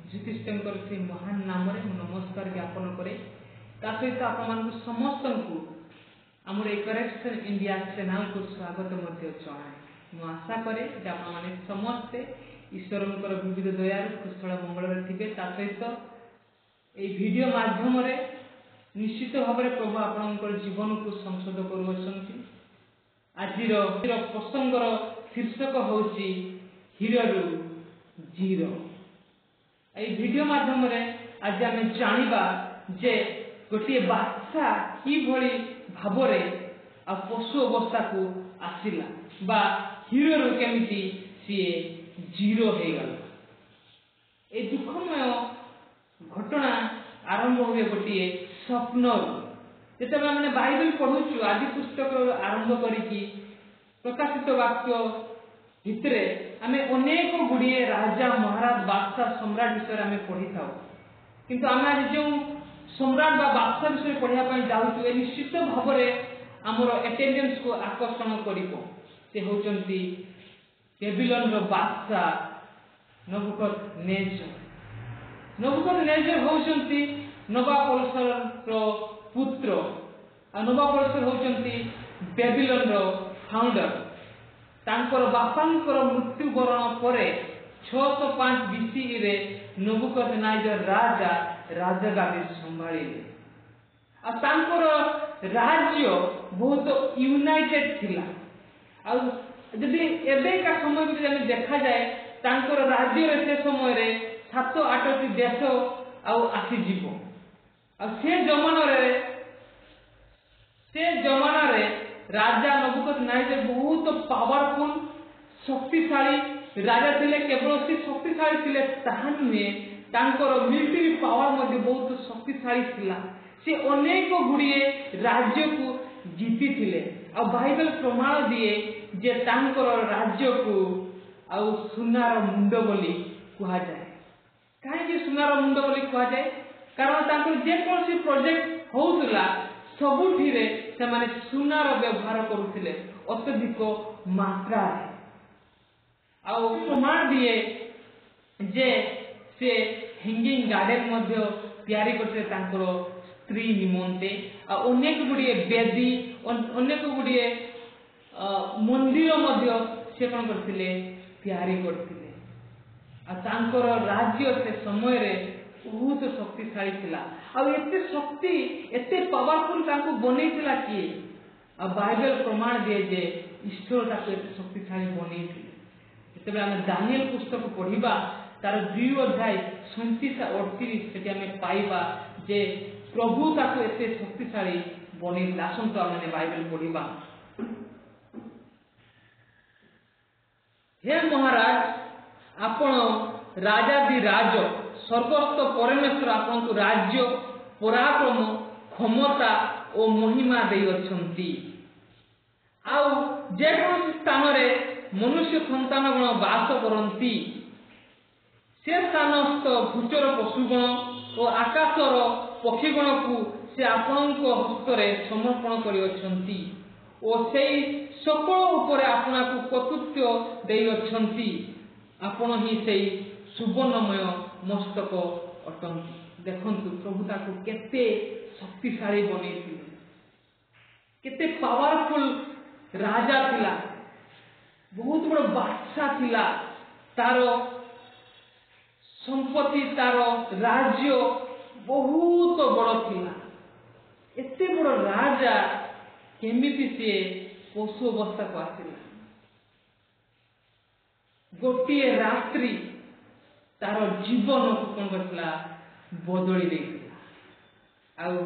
ଯୀଶୁଖ୍ରୀଷ୍ଟଙ୍କର ସେହି ମହାନ ନାମରେ ମୁଁ ନମସ୍କାର ଜ୍ଞାପନ କରେ। ତା ସହିତ ଆପଣମାନଙ୍କୁ ସମସ୍ତଙ୍କୁ ଆମର ଏ କରେକ୍ସନ ଇଣ୍ଡିଆ ଚ୍ୟାନେଲକୁ ସ୍ୱାଗତ ମଧ୍ୟ ଜଣାଏ। ମୁଁ ଆଶା କରେ ଯେ ଆପଣମାନେ ସମସ୍ତେ ଈଶ୍ୱରଙ୍କର ବିବିଧ ଦୟାରୁ କୁଶଳ ମଙ୍ଗଳରେ ଥିବେ। ତା ସହିତ ଏଇ ଭିଡ଼ିଓ ମାଧ୍ୟମରେ ନିଶ୍ଚିତ ଭାବରେ ପ୍ରଭୁ ଆପଣଙ୍କର ଜୀବନକୁ ସଂଶୋଧ କରୁଅଛନ୍ତି। ଆଜିର ପ୍ରସଙ୍ଗର ଶୀର୍ଷକ ହେଉଛି ହିରୋରୁ ଜିରୋ। ଏଇ ଭିଡ଼ିଓ ମାଧ୍ୟମରେ ଆଜି ଆମେ ଜାଣିବା ଯେ ଗୋଟିଏ ବାଦଶା କିଭଳି ଭାବରେ ଆଉ ପଶୁ ଅବସ୍ଥାକୁ ଆସିଲା ବା ହିରୋରୁ କେମିତି ସିଏ ଜିରୋ ହେଇଗଲା। ଏଇ ଦୁଃଖମୟ ଘଟଣା ଆରମ୍ଭ ହୁଏ ଗୋଟିଏ ସ୍ୱପ୍ନରୁ। ଯେତେବେଳେ ଆମେ ବାଇବେଲ ପଢୁଛୁ, ଆଦି ପୁସ୍ତକରୁ ଆରମ୍ଭ କରିକି ପ୍ରକାଶିତ ବାକ୍ୟ ଭିତରେ ଆମେ ଅନେକ ଗୁଡ଼ିଏ ରାଜା, ମହାରାଜ, ବାଦଶା, ସମ୍ରାଟ ବିଷୟରେ ଆମେ ପଢିଥାଉ। କିନ୍ତୁ ଆମେ ଆଜି ଯେଉଁ ସମ୍ରାଟ ବା ବାଦଶା ବିଷୟରେ ପଢିବା ପାଇଁ ଯାଉଛୁ, ଏ ନିଶ୍ଚିତ ଭାବରେ ଆମର ଆଟେଣ୍ଡାନ୍ସକୁ ଆକର୍ଷଣ କରିବ। ସେ ହେଉଛନ୍ତି ବେବିଲନର ବାଦଶା ନବୁକଦନେଜର। ନବୁକଦନେଜର ହେଉଛନ୍ତି ନବାପଲସରର ପୁତ୍ର, ଆଉ ନବାପଲସର ହେଉଛନ୍ତି ବେବିଲନର ଫାଉଣ୍ଡର। ତାଙ୍କର ବାପାଙ୍କର ମୃତ୍ୟୁବରଣ ପରେ 605 ବିସିଇରେ ନବୁକଦନେଜର ରାଜା ରାଜଗାଦି ସମ୍ଭାଳିଲେ। ଆଉ ତାଙ୍କର ରାଜ୍ୟ ବହୁତ ୟୁନାଇଟେଡ୍ ଥିଲା। ଆଉ ଯଦି ଏବେକା ସମୟକୁ ଯଦି ଆମେ ଦେଖାଯାଏ, ତାଙ୍କର ରାଜ୍ୟରେ ସେ ସମୟରେ 7-8ଟି ଦେଶ ଆଉ ଆସିଯିବ। ଆଉ ସେ ଜମାନାରେ ରାଜା ନବୁକଦନେଜର ବହୁତ ପାୱାରଫୁଲ, ଶକ୍ତିଶାଳୀ ରାଜା ଥିଲେ। କେବଳ ସେ ଶକ୍ତିଶାଳୀ ଥିଲେ ତାହା ନୁହେଁ, ତାଙ୍କର ମିଲିଟାରୀ ପାୱାର ମଧ୍ୟ ବହୁତ ଶକ୍ତିଶାଳୀ ଥିଲା। ସେ ଅନେକ ଗୁଡ଼ିଏ ରାଜ୍ୟକୁ ଜିତିଥିଲେ। ଆଉ ବାଇବେଲ ପ୍ରମାଣ ଦିଏ ଯେ ତାଙ୍କର ରାଜ୍ୟକୁ ଆଉ ସୁନାର ମୁଣ୍ଡ ବୋଲି କୁହାଯାଏ। କାହିଁକି ସୁନାର ମୁଣ୍ଡ ବୋଲି କୁହାଯାଏ? କାରଣ ତାଙ୍କର ଯେକୌଣସି ପ୍ରୋଜେକ୍ଟ ହଉଥିଲା, ସବୁଥିରେ ସେମାନେ ସୁନାର ବ୍ୟବହାର କରୁଥିଲେ ଅତ୍ୟଧିକ ମାତ୍ରାରେ। ଆଉ ପ୍ରମାଣ ଦିଏ ଯେ ସେ ହ୍ୟାଙ୍ଗିଂ ଗାର୍ଡେନ ମଧ୍ୟ ତିଆରି କରିଥିଲେ ତାଙ୍କର ସ୍ତ୍ରୀ ନିମନ୍ତେ। ଆଉ ଅନେକ ଗୁଡ଼ିଏ ବେଦୀ, ଅନେକ ଗୁଡ଼ିଏ ମନ୍ଦିର ମଧ୍ୟ ସେ କଣ କରିଥିଲେ, ତିଆରି କରିଥିଲେ। ଆଉ ତାଙ୍କର ରାଜ୍ୟ ସେ ସମୟରେ ବହୁତ ଶକ୍ତିଶାଳୀ ଥିଲା। ଆଉ ଏତେ ଶକ୍ତି, ଏତେ ପାୱାରଫୁଲ ତାଙ୍କୁ ବନେଇଥିଲା କିଏ? ଆଉ ବାଇବେଲ ପ୍ରମାଣ ଦିଏ ଯେ ଈଶ୍ୱର ତାକୁ ଏତେ ଶକ୍ତିଶାଳୀ ବନେଇଥିଲେ। ଯେତେବେଳେ ଆମେ ଦାନିଏଲ ପୁସ୍ତକ ପଢିବା, ତାର 2 ଅଧ୍ୟାୟ 37 38, ସେଠି ଆମେ ପାଇବା ଯେ ପ୍ରଭୁ ତାକୁ ଏତେ ଶକ୍ତିଶାଳୀ ବନେଇଥିଲେ। ଆସନ୍ତୁ ଆମେ ବାଇବେଲ ପଢିବା। ହେ ମହାରାଜ, ଆପଣ ରାଜାଦି ରାଜ ସ୍ୱର୍ଗସ୍ଥ ପରମେଶ୍ୱର ଆପଣଙ୍କୁ ରାଜ୍ୟ, ପରାକ୍ରମ, କ୍ଷମତା ଓ ମହିମା ଦେଇଅଛନ୍ତି। ଆଉ ଯେକୌଣସି ସ୍ଥାନରେ ମନୁଷ୍ୟ ସନ୍ତାନଗଣ ବାସ କରନ୍ତି, ସେ ସ୍ଥାନସ୍ଥ ଭୂଚର ପଶୁଗଣ ଓ ଆକାଶର ପକ୍ଷୀଗଣକୁ ସେ ଆପଣଙ୍କ ହସ୍ତରେ ସମର୍ପଣ କରିଅଛନ୍ତି ଓ ସେଇ ସକଳ ଉପରେ ଆପଣଙ୍କୁ କର୍ତ୍ତୃତ୍ୱ ଦେଇଅଛନ୍ତି। ଆପଣ ହିଁ ସେଇ ସୁବର୍ଣ୍ଣମୟ ମସ୍ତକ ଅଟନ୍ତି। ଦେଖନ୍ତୁ ପ୍ରଭୁ ତାକୁ କେତେ ଶକ୍ତିଶାଳୀ ବନେଇଥିଲେ, କେତେ ପାୱାରଫୁଲ ରାଜା ଥିଲା, ବହୁତ ବଡ ବାଦଶା ଥିଲା। ତାର ସମ୍ପତ୍ତି, ତାର ରାଜ୍ୟ ବହୁତ ବଡ ଥିଲା। ଏତେ ବଡ ରାଜା କେମିତି ସିଏ ପଶୁ ଅବସ୍ଥାକୁ ଆସିଲା? ଗୋଟିଏ ରାତ୍ରି ତାର ଜୀବନକୁ କଣ କରିଥିଲା, ବଦଳି ଦେଇଥିଲା। ଆଉ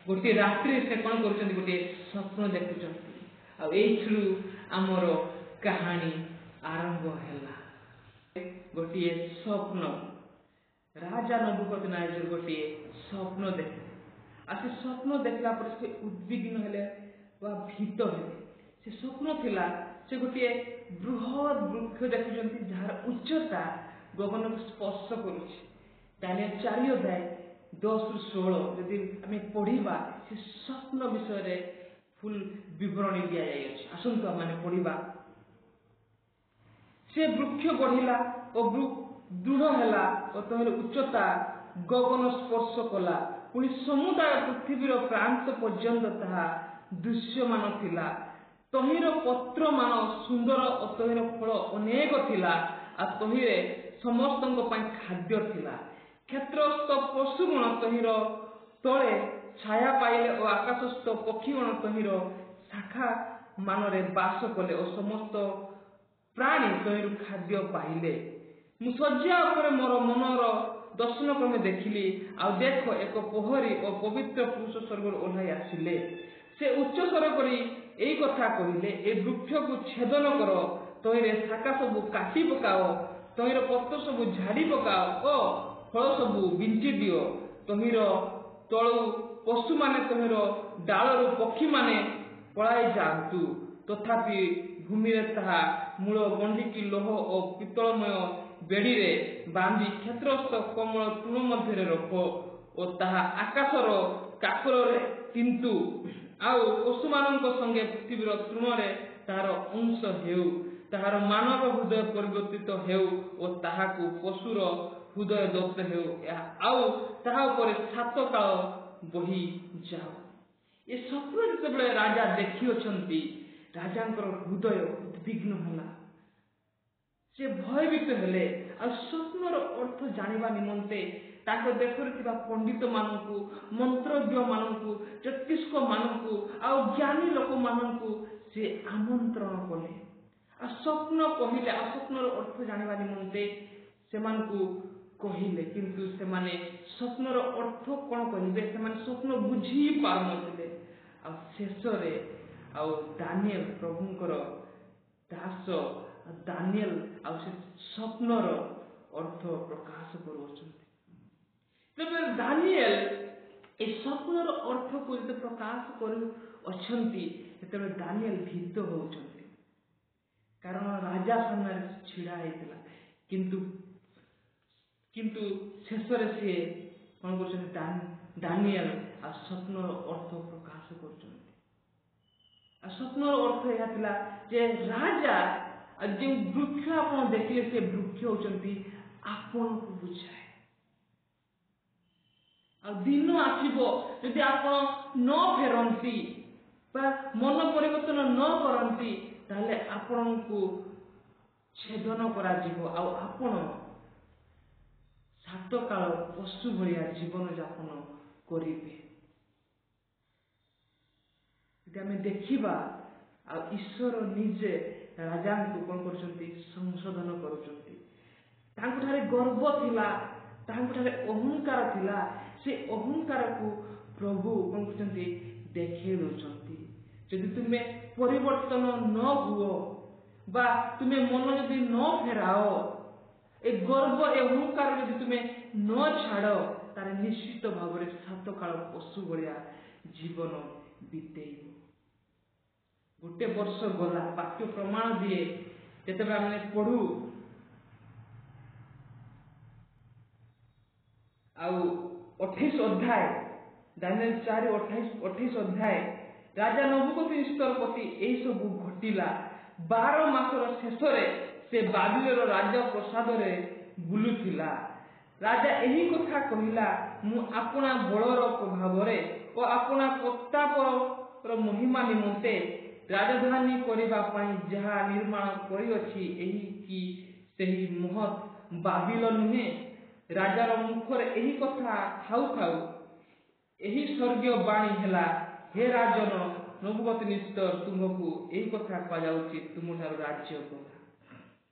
ଗୋଟିଏ ରାତ୍ରିରେ ସେ କଣ କରୁଛନ୍ତି, ଗୋଟିଏ ସ୍ୱପ୍ନ ଦେଖୁଛନ୍ତି। ଆଉ ଏଇଥିରୁ ଆମର କାହାଣୀ ଆରମ୍ଭ ହେଲା। ଗୋଟିଏ ସ୍ୱପ୍ନ, ରାଜା ନବୁକଦନେଜର ଗୋଟିଏ ସ୍ୱପ୍ନ ଦେଖିଲେ। ଆଉ ସେ ସ୍ୱପ୍ନ ଦେଖିଲା ପରେ ସେ ଉଦ୍ବିଗ୍ନ ହେଲେ ବା ଭୀତ ହେଲେ। ସେ ସ୍ୱପ୍ନ ଥିଲା, ସେ ଗୋଟିଏ ବୃହତ୍ ବୃକ୍ଷ ଦେଖୁଛନ୍ତି ଯାହାର ଉଚ୍ଚତା ଗଗନକୁ ସ୍ପର୍ଶ କରୁଛି। ଦାନିଏଲ 4 ଅଧ୍ୟାୟ 10-16 ଯଦି ଆମେ ପଢିବା, ସେ ସ୍ୱପ୍ନ ବିଷୟରେ ଫୁଲ ବିବରଣୀ ଦିଆଯାଇଅଛି। ଆସନ୍ତୁ ଆମେ ପଢିବା। ସେ ବୃକ୍ଷ ବଢିଲା ଓ ଦୃଢ଼ ହେଲା ଓ ତହିଁର ଉଚ୍ଚତା ଗଗନ ସ୍ପର୍ଶ କଲା। ପୁଣି ସମୁଦାୟ ପୃଥିବୀର ପ୍ରାନ୍ତ ପର୍ଯ୍ୟନ୍ତ ତାହା ଦୃଶ୍ୟମାନ ଥିଲା। ତହିଁର ପତ୍ରମାନ ସୁନ୍ଦର ଓ ତହିଁର ଫଳ ଅନେକ ଥିଲା, ଆଉ ତହିଁରେ ସମସ୍ତଙ୍କ ପାଇଁ ଖାଦ୍ୟ ଥିଲା। କ୍ଷେତ୍ରସ୍ଥ ପଶୁଗଣ ତହିଁର ତଳେ ଛାୟା ପାଇଲେ ଓ ଆକାଶସ୍ଥ ପକ୍ଷୀଗଣ ତହିଁର ଶାଖା ମାନରେ ବାସ କଲେ ଓ ସମସ୍ତ ପ୍ରାଣୀ ତହିଁରୁ ଖାଦ୍ୟ ପାଇଲେ। ମୁଁ ଶଯ୍ୟା ଉପରେ ମୋର ମନର ଦର୍ଶନ କ୍ରମେ ଦେଖିଲି, ଆଉ ଦେଖ, ଏକ ପ୍ରହରୀ ଓ ପବିତ୍ର ପୁରୁଷ ସ୍ୱର୍ଗରୁ ଓହ୍ଲାଇ ଆସିଲେ। ସେ ଉଚ୍ଚ ସ୍ୱର କରି ଏଇ କଥା କହିଲେ, ଏ ବୃକ୍ଷକୁ ଛେଦନ କର, ତହିଁରେ ଶାଖା ସବୁ କାଟି ପକାଅ, ତହିଁର ପତ୍ର ସବୁ ଝାଡ଼ି ପକାଅ ଓ ଫଳ ସବୁ ବିଞ୍ଚି ଦିଅ। ତହିଁର ତଳୁ ପଶୁମାନେ, ତହିଁର ଡାଳରୁ ପକ୍ଷୀମାନେ ପଳାଇ ଯାଆନ୍ତୁ। ତଥାପି ଭୂମିରେ ତାହା ମୂଳ ଗଣ୍ଡିକି ଲୌହ ଓ ପିତ୍ତଳମୟ ବେଡ଼ିରେ ବାନ୍ଧି କ୍ଷେତ୍ରସ୍ଥ କୋମଳ ତୃଣ ମଧ୍ୟରେ ରଖ ଓ ତାହା ଆକାଶର କାକରରେ କିନ୍ତୁ ଆଉ ପଶୁମାନଙ୍କ ସଙ୍ଗେ ପୃଥିବୀର ତୃଣରେ ତାହାର ଅଂଶ ହେଉ। ତାହାର ମାନବ ହୃଦୟ ପରିବର୍ତ୍ତିତ ହେଉ ଓ ତାହାକୁ ପଶୁର ହୃଦୟ ଦତ୍ତ ହେଉ, ଆଉ ତାହା ଉପରେ 7 କାଳ ବହି ଯାଉ। ଏ ସ୍ୱପ୍ନ ଯେତେବେଳେ ରାଜା ଦେଖିଅଛନ୍ତି, ରାଜାଙ୍କର ହୃଦୟ ଉଦ୍ବିଗ୍ନ ହେଲା, ସେ ଭୟଭୀତ ହେଲେ। ଆଉ ସ୍ୱପ୍ନର ଅର୍ଥ ଜାଣିବା ନିମନ୍ତେ ତାଙ୍କ ଦେଶରେ ଥିବା ପଣ୍ଡିତମାନଙ୍କୁ, ମନ୍ତ୍ରଜ୍ଞମାନଙ୍କୁ, ଜ୍ୟୋତିଷମାନଙ୍କୁ ଆଉ ଜ୍ଞାନୀ ଲୋକମାନଙ୍କୁ ସେ ଆମନ୍ତ୍ରଣ କଲେ। ଆଉ ସ୍ୱପ୍ନ କହିଲେ, ଆଉ ସ୍ୱପ୍ନର ଅର୍ଥ ଜାଣିବା ନିମନ୍ତେ ସେମାନଙ୍କୁ କହିଲେ, କିନ୍ତୁ ସେମାନେ ସ୍ୱପ୍ନର ଅର୍ଥ କଣ କହିବେ ସେମାନେ ସ୍ୱପ୍ନ ବୁଝି ପାରୁନଥିଲେ। ଆଉ ଶେଷରେ ଆଉ ଦାନିଏଲ, ପ୍ରଭୁଙ୍କର ଦାସ ଦାନିଏଲ, ଆଉ ସେ ସ୍ୱପ୍ନର ଅର୍ଥ ପ୍ରକାଶ କରୁଅଛନ୍ତି। ତେବେ ଦାନିଏଲ ଏ ସ୍ୱପ୍ନର ଅର୍ଥକୁ ଯେତେ ପ୍ରକାଶ କରୁଅଛନ୍ତି, ସେତେବେଳେ ଦାନିଏଲ ଭୀତ ହେଉଛନ୍ତି, କାରଣ ରାଜା ସାମ୍ନାରେ ଛିଡ଼ା ହେଇଥିଲା। କିନ୍ତୁ ଶେଷରେ ସିଏ କଣ କରୁଛନ୍ତି? ଦାନିଏଲ ଆଉ ସ୍ୱପ୍ନର ଅର୍ଥ ପ୍ରକାଶ କରୁଛନ୍ତି। ଆଉ ସ୍ୱପ୍ନର ଅର୍ଥ ଏହା ଥିଲା ଯେ ରାଜା ଆଉ ଯେଉଁ ବୃକ୍ଷ ଆପଣ ଦେଖିଲେ, ସେ ବୃକ୍ଷ ହେଉଛନ୍ତି ଆପଣଙ୍କୁ ବୁଝାଏ। ଆଉ ଦିନ ଆସିବ ଯଦି ଆପଣ ନ ଫେରନ୍ତି ବା ମନ ପରିବର୍ତ୍ତନ ନ କରନ୍ତି, ତାହେଲେ ଆପଣଙ୍କୁ ଛେଦନ କରାଯିବ ଆଉ ଆପଣ 7 କାଳ ପଶୁ ଭଳିଆ ଜୀବନ ଯାପନ କରିବେ। ଯଦି ଆମେ ଦେଖିବା, ଆଉ ଈଶ୍ୱର ନିଜେ ରାଜାଙ୍କୁ କଣ କରୁଛନ୍ତି? ସଂଶୋଧନ କରୁଛନ୍ତି। ତାଙ୍କଠାରେ ଗର୍ବ ଥିଲା, ତାଙ୍କଠାରେ ଅହଙ୍କାର ଥିଲା, ସେ ଅହଙ୍କାରକୁ ପ୍ରଭୁ କଣ କରୁଛନ୍ତି? ଦେଖେଇ ଦଉଛନ୍ତି। ଯଦି ତୁମେ ପରିବର୍ତ୍ତନ ନ ହୁଅ ବା ତୁମେ ମନ ଯଦି ନ ଫେରାଅ, ଏ ଗର୍ବ ଏ ଅହଙ୍କାର ଯଦି ତୁମେ ନ ଛାଡ଼, ତାହେଲେ ନିଶ୍ଚିତ ଭାବରେ 7 କାଳ ପଶୁ ଭଳିଆ ଜୀବନ ବିତେଇବ। ଗୋଟେ ବର୍ଷ ଗଲା, ବାକ୍ୟ ପ୍ରମାଣ ଦିଏ। ଯେତେବେଳେ ଆମେ ପଢୁ ଆଉ 28 ଅଧ୍ୟାୟ, ଦାନିଏଲ 4 28 ଅଧ୍ୟାୟ, ରାଜା ନବୂଖଦନିତ୍ସର ପ୍ରତି ଏହିସବୁ ଘଟିଲା। 12 ମାସର ଶେଷରେ ସେ ବାବିଲର ରାଜପ୍ରସାଦରେ ବୁଲୁଥିଲା। ରାଜା ଏହି କଥା କହିଲା, ମୁଁ ଆପଣା ବଳର ପ୍ରଭାବରେ ଓ ଆପଣା ପ୍ରତାପର ମହିମା ନିମନ୍ତେ ରାଜଧାନୀ କରିବା ପାଇଁ ଯାହା ନିର୍ମାଣ କରିଅଛି, ଏହି କି ସେହି ମହତ୍ ବାବିଲ ନୁହେଁ? ରାଜାର ମୁଖରେ ଏହି କଥା ଥାଉ ଥାଉ ଏହି ସ୍ୱର୍ଗୀୟ ବାଣୀ ହେଲା, ହେ ରାଜନ ନବୂଖଦନିତ୍ସର, ତୁମ୍ଭକୁ ଏହି କଥା କୁହାଯାଉଛି, ତୁମଠାରୁ ରାଜ୍ୟ ଗଲା।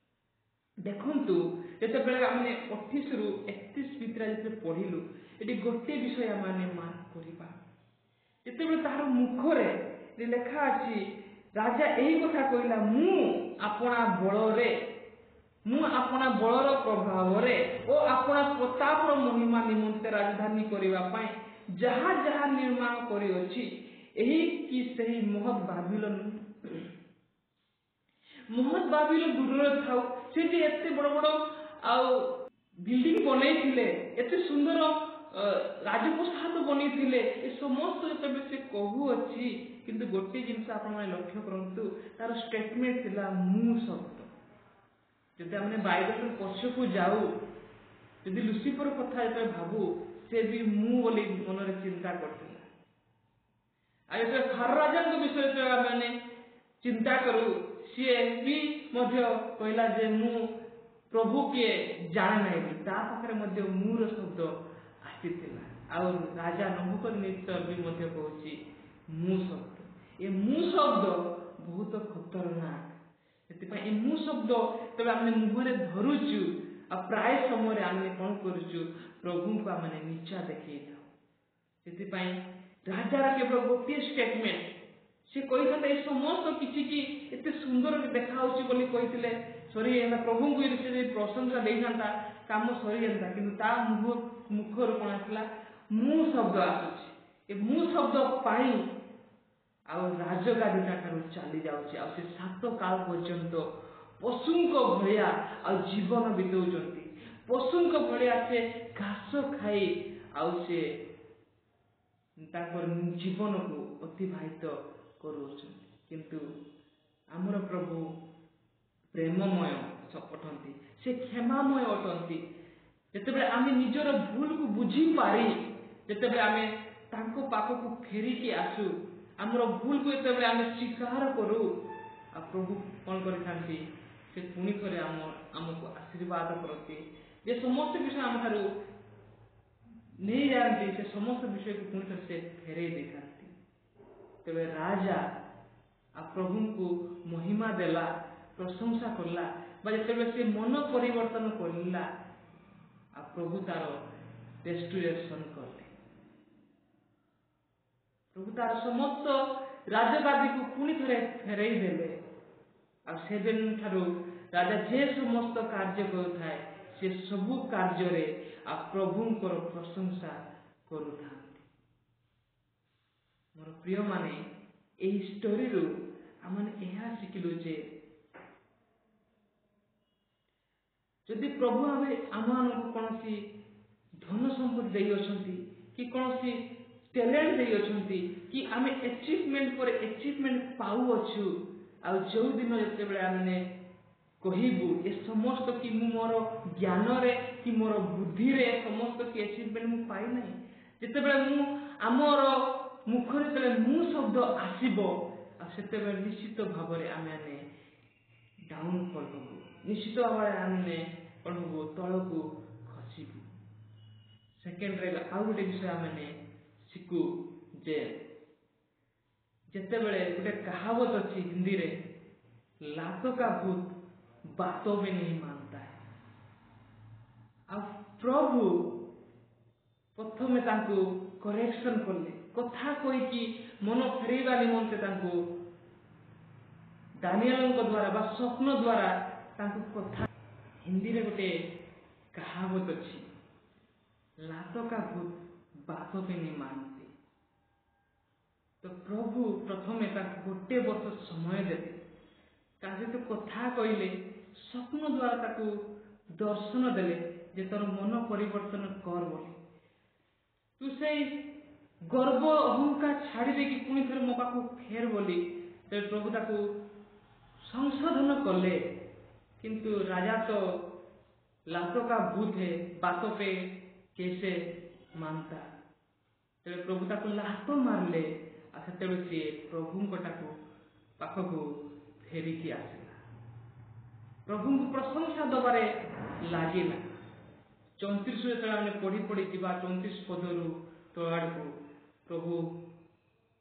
ଦେଖନ୍ତୁ, ଯେତେବେଳେ ଆମେ 28ରୁ 31 ଭିତରେ ଯେତେବେଳେ ପଢିଲୁ, ଏଠି ଗୋଟିଏ ବିଷୟ ଆମେ ମାର୍କ କରିବା। ଯେତେବେଳେ ତାହାର ମୁଖରେ ଲେଖା ଅଛି, ରାଜା ଏହି କଥା କହିଲା, ମୁଁ ଆପଣା ବଳର ପ୍ରଭାବରେ ଓ ଆପଣା ପ୍ରତାପର ମହିମା ନିମନ୍ତେ ରାଜଧାନୀ କରିବା ପାଇଁ ଯାହା ଯାହା ନିର୍ମାଣ କରିଅଛି, ଏହି କି ସେହି ମହତ୍ ବାବିଲ ନୁହେଁ? ମହତ୍ ବାବିଲ ଦୂରରେ ଥାଉ, ସେ ଯେ ଏତେ ବଡ ବଡ ଆଉ ବିଲ୍ଡିଂ ବନେଇଥିଲେ, ଏତେ ସୁନ୍ଦର ରାଜପ୍ରସାଦ ବନେଇଥିଲେ, ଏ ସମସ୍ତ ଯେତେବେଳେ ସେ କହୁଅଛି, କିନ୍ତୁ ଗୋଟିଏ ଜିନିଷ ଆପଣମାନେ ଲକ୍ଷ୍ୟ କରନ୍ତୁ, ତାର ଷ୍ଟେଟମେଣ୍ଟ ଥିଲା ମୁଁ ଶବ୍ଦ। ଯଦି ଆମେ ବାଇବେଲର ପଛକୁ ଯାଉ, ଯଦି ଲୁସିଫର କଥା ଯେତେବେଳେ ଭାବୁ, ସେ ବି ମୁଁ ବୋଲି ମନରେ ଚିନ୍ତା କରିଥିଲା। ଆଉ ଯେତେବେଳେ ଫାରୋ ରାଜାଙ୍କ ବିଷୟରେ ଯେତେବେଳେ ଆମେ ଚିନ୍ତା କରୁ, ସିଏ ବି ମଧ୍ୟ କହିଲା ଯେ ମୁଁ ପ୍ରଭୁ କିଏ ଜାଣେ ନାହିଁ ବୋଲି। ତା ପାଖରେ ମଧ୍ୟ ମୁଁର ଶବ୍ଦ ଆସିଥିଲା। ଆଉ ରାଜା ନବୂଖଦନିତ୍ସର ବି ମଧ୍ୟ କହୁଛି ମୁଁ ଶବ୍ଦ। ଏ ମୁଁ ଶବ୍ଦ ବହୁତ ଖତରନାକ। ସେଥିପାଇଁ ଏ ମୁଁ ଶବ୍ଦ ଯେତେବେଳେ ଆମେ ମୁହଁରେ ଧରୁଛୁ, ଆଉ ପ୍ରାୟ ସମୟରେ ଆମେ କଣ କରୁଛୁ, ପ୍ରଭୁଙ୍କୁ ଆମେ ନିଚା ଦେଖେଇଥାଉ। ସେଥିପାଇଁ ରାଜାର କେବଳ ଗୋଟିଏ ଷ୍ଟେଟମେଣ୍ଟ, ସେ କହିଥାନ୍ତେ ଏ ସମସ୍ତ କିଛି କି ଏତେ ସୁନ୍ଦର ଦେଖାହଉଛି ବୋଲି କହିଥିଲେ ସରିଯାଇଥାନ୍ତା। ପ୍ରଭୁଙ୍କୁ ଯଦି ସେ ଯଦି ପ୍ରଶଂସା ଦେଇଥାନ୍ତା କାମ ସରିଯାଇଥାନ୍ତା। କିନ୍ତୁ ତା ମୁଖରୁ କଣ ଆସିଲା? ମୁଁ ଶବ୍ଦ ଆସୁଛି। ଏ ମୁଁ ଶବ୍ଦ ପାଇଁ ଆଉ ରାଜଗାଦି ଠାରୁ ଚାଲି ଯାଉଛି। ଆଉ ସେ 7 କାଳ ପର୍ଯ୍ୟନ୍ତ ପଶୁଙ୍କ ଭଳିଆ ଆଉ ଜୀବନ ବିତଉଛନ୍ତି। ପଶୁଙ୍କ ଭଳିଆ ସେ ଘାସ ଖାଇ ଆଉ ସେ ତାଙ୍କର ଜୀବନକୁ ଅତିବାହିତ କରୁଅଛନ୍ତି। କିନ୍ତୁ ଆମର ପ୍ରଭୁ ପ୍ରେମମୟ ଅଟନ୍ତି, ସେ କ୍ଷମାମୟ ଅଟନ୍ତି। ଯେତେବେଳେ ଆମେ ନିଜର ଭୁଲକୁ ବୁଝିପାରି ଯେତେବେଳେ ଆମେ ତାଙ୍କ ପାଖକୁ ଫେରିକି ଆସୁ, ଆମର ଭୁଲକୁ ଯେତେବେଳେ ଆମେ ସ୍ୱୀକାର କରୁ, ଆଉ ପ୍ରଭୁ କଣ କରିଥାନ୍ତି, ସେ ପୁଣି ଥରେ ଆମକୁ ଆଶୀର୍ବାଦ କରନ୍ତି। ଯେ ସମସ୍ତ ବିଷୟ ଆମଠାରୁ ନେଇଯାଆନ୍ତି, ସେ ସମସ୍ତ ବିଷୟକୁ ପୁଣି ଥରେ ସେ ଫେରେଇ ଦେଇଥାନ୍ତି। ତେବେ ରାଜା ଆଉ ପ୍ରଭୁଙ୍କୁ ମହିମା ଦେଲା, ପ୍ରଶଂସା କଲା, ବା ଯେତେବେଳେ ସେ ମନ ପରିବର୍ତ୍ତନ କଲା, ଆଉ ପ୍ରଭୁ ତାର ରେଷ୍ଟୁରେସନ କଲେ। ପ୍ରଭୁ ତାର ସମସ୍ତ ରାଜଗାଦିକୁ ପୁଣି ଥରେ ଫେରେଇ ଦେଲେ। ଆଉ ସେଦିନ ଠାରୁ ରାଜା ଯେ ସମସ୍ତ କାର୍ଯ୍ୟ କରୁଥାଏ, ସେ ସବୁ କାର୍ଯ୍ୟରେ ଆଉ ପ୍ରଭୁଙ୍କର ପ୍ରଶଂସା କରୁଥାନ୍ତି। ମୋର ପ୍ରିୟମାନେ, ଏହି ଷ୍ଟୋରିରୁ ଆମେମାନେ ଏହା ଶିଖିଲୁ ଯେ ଯଦି ପ୍ରଭୁ ଆମମାନଙ୍କୁ କୌଣସି ଧନ ସମ୍ପତ୍ତି ଦେଇଅଛନ୍ତି କି କୌଣସି ଟ୍ୟାଲେଣ୍ଟ ଦେଇଅଛନ୍ତି କି ଆମେ ଆଚିଭମେଣ୍ଟ ପରେ ଆଚିଭମେଣ୍ଟ ପାଉଅଛୁ, ଆଉ ଯେଉଁଦିନ ଯେତେବେଳେ ଆମେ କହିବୁ ଏ ସମସ୍ତ କି ମୁଁ ମୋର ଜ୍ଞାନରେ କି ମୋର ବୁଦ୍ଧିରେ ସମସ୍ତ କି ଆଚିଭମେଣ୍ଟ ମୁଁ ପାଇନାହିଁ, ଯେତେବେଳେ ମୁଁ ଆମର ମୁଖରେ ଯେତେବେଳେ ମୁଁ ଶବ୍ଦ ଆସିବ, ଆଉ ସେତେବେଳେ ନିଶ୍ଚିତ ଭାବରେ ଆମେମାନେ ଡାଉନଫଲ୍ ହବୁ, ନିଶ୍ଚିତ ଭାବରେ ଆମେ କଣ ହବୁ, ତଳକୁ ଖସିବୁ। ସେକେଣ୍ଡରେ ଆଉ ଗୋଟେ ବିଷୟ ଆମେମାନେ ଶିଖୁ ଯେ ଯେତେବେଳେ ଗୋଟେ କାହାବତ ଅଛି ହିନ୍ଦୀରେ, ଲାତ କା ଭୂତ ବାତ ବି ନେଇ ମାନତା ହେ। ଆଉ ପ୍ରଭୁ ପ୍ରଥମେ ତାଙ୍କୁ କରେକ୍ସନ କଲେ, କଥା କହିକି ମନ ଫେରେଇବା ନିମନ୍ତେ ତାଙ୍କୁ ଦାନିଏଲଙ୍କ ଦ୍ୱାରା ବା ସ୍ୱପ୍ନ ଦ୍ୱାରା ତାଙ୍କୁ କଥା। ହିନ୍ଦୀରେ ଗୋଟେ କାହାବତ ଅଛି, ଲାତ କା ଭୂତ ବାତ ବି ନେଇ ମାନତେ। ତ ପ୍ରଭୁ ପ୍ରଥମେ ତାଙ୍କୁ ଗୋଟେ ବର୍ଷ ସମୟ ଦେଲେ, ତା ସହିତ କଥା କହିଲେ, ସ୍ୱପ୍ନ ଦ୍ୱାରା ତାକୁ ଦର୍ଶନ ଦେଲେ ଯେ ତୋର ମନ ପରିବର୍ତ୍ତନ କର ବୋଲି, ତୁ ସେଇ ଗର୍ବ ଅହଙ୍କାର ଛାଡ଼ି ଦେଇକି ପୁଣି ଥରେ ମୋ ପାଖକୁ ଫେର ବୋଲି। ତେବେ ପ୍ରଭୁ ତାକୁ ସଂଶୋଧନ କଲେ। କିନ୍ତୁ ରାଜା ତ ଲାତ କା ଭୂତ ହେ, ବାତ ପେ କେସେ ମାନତା। ତେବେ ପ୍ରଭୁ ତାକୁ ଲାତ ମାରିଲେ, ଆଉ ସେତେବେଳେ ସିଏ ପ୍ରଭୁଙ୍କ ପାଖକୁ ଫେରିକି ଆସିଲା, ପ୍ରଭୁଙ୍କୁ ପ୍ରଶଂସା ଦବାରେ ଲାଗିଲା। 34 ଯେତେବେଳେ ଆମେ ପଢି ପଢି ଯିବା, 34 ପଦରୁ ତଳ ଆଡ଼କୁ ପ୍ରଭୁ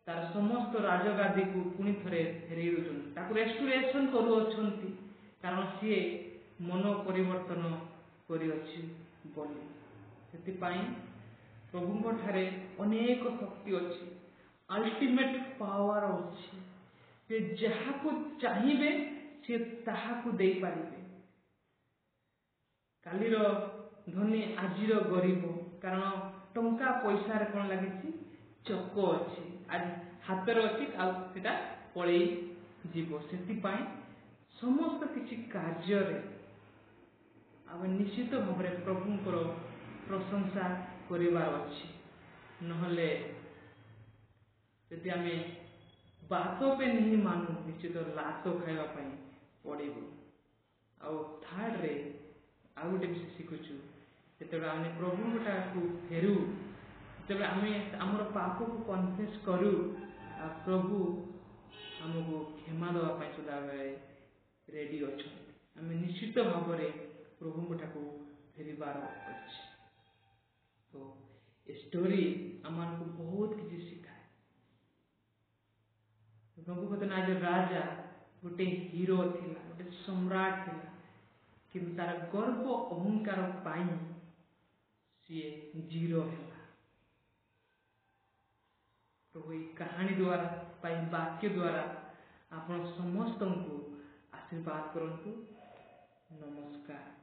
ତାର ସମସ୍ତ ରାଜଗାଦିକୁ ପୁଣି ଥରେ ଫେରେଇ ଦଉଛନ୍ତି, ତାକୁ ରେଷ୍ଟୁରେସନ କରୁଅଛନ୍ତି, କାରଣ ସିଏ ମନ ପରିବର୍ତ୍ତନ କରିଅଛି ବୋଲି। ସେଥିପାଇଁ ପ୍ରଭୁଙ୍କ ଠାରେ ଅନେକ ଶକ୍ତି ଅଛି, ଅଲ୍ଟିମେଟ ପାୱାର ଅଛି। ସେ ଯାହାକୁ ଚାହିଁବେ ସେ ତାହାକୁ ଦେଇପାରିବେ। କାଲିର ଧନୀ ଆଜିର ଗରିବ, କାରଣ ଟଙ୍କା ପଇସାରେ କଣ ଲାଗିଛି, ଚକ ଅଛି, ଆଜି ହାତରେ ଅଛି ଆଉ ସେଟା ପଳେଇ ଯିବ। ସେଥିପାଇଁ ସମସ୍ତ କିଛି କାର୍ଯ୍ୟରେ ଆମେ ନିଶ୍ଚିତ ଭାବରେ ପ୍ରଭୁଙ୍କର ପ୍ରଶଂସା କରିବାର ଅଛି। ନହେଲେ ଯଦି ଆମେ ବାତ ପେ ନେଇ ମାନୁ, ନିଶ୍ଚିତ ଲାତ ଖାଇବା ପାଇଁ ପଡ଼ିବ। ଆଉ ଥାର୍ଡ଼ରେ ଆଉ ଗୋଟେ ବିଷୟ ଶିଖୁଛୁ, ଯେତେବେଳେ ଆମେ ପ୍ରଭୁଙ୍କଠାକୁ ଫେରୁ, ଯେତେବେଳେ ଆମେ ଆମର ପାପକୁ କନଫେସ୍ କରୁ, ଆଉ ପ୍ରଭୁ ଆମକୁ କ୍ଷମା ଦେବା ପାଇଁ ସଦାବେଳେ ରେଡ଼ି ଅଛନ୍ତି। ଆମେ ନିଶ୍ଚିତ ଭାବରେ ପ୍ରଭୁଙ୍କଠାକୁ ଫେରିବାର ଅଛି। ତ ଏ ଷ୍ଟୋରି ଆମମାନଙ୍କୁ ବହୁତ କିଛି ଶିଖାଏ। ନବୁଖଦନେଜର ରାଜା ଗୋଟେ ହିରୋ ଥିଲା, ଗୋଟେ ସମ୍ରାଟ ଥିଲା, କିନ୍ତୁ ତାର ଗର୍ବ ଅହଙ୍କାର ପାଇଁ ସିଏ ଜିରୋ ହେଲା। ପ୍ରଭୁ ଏଇ କାହାଣୀ ଦ୍ୱାରା ବା ଏଇ ବାକ୍ୟ ଦ୍ୱାରା ଆପଣ ସମସ୍ତଙ୍କୁ ଆଶୀର୍ବାଦ କରନ୍ତୁ। ନମସ୍କାର।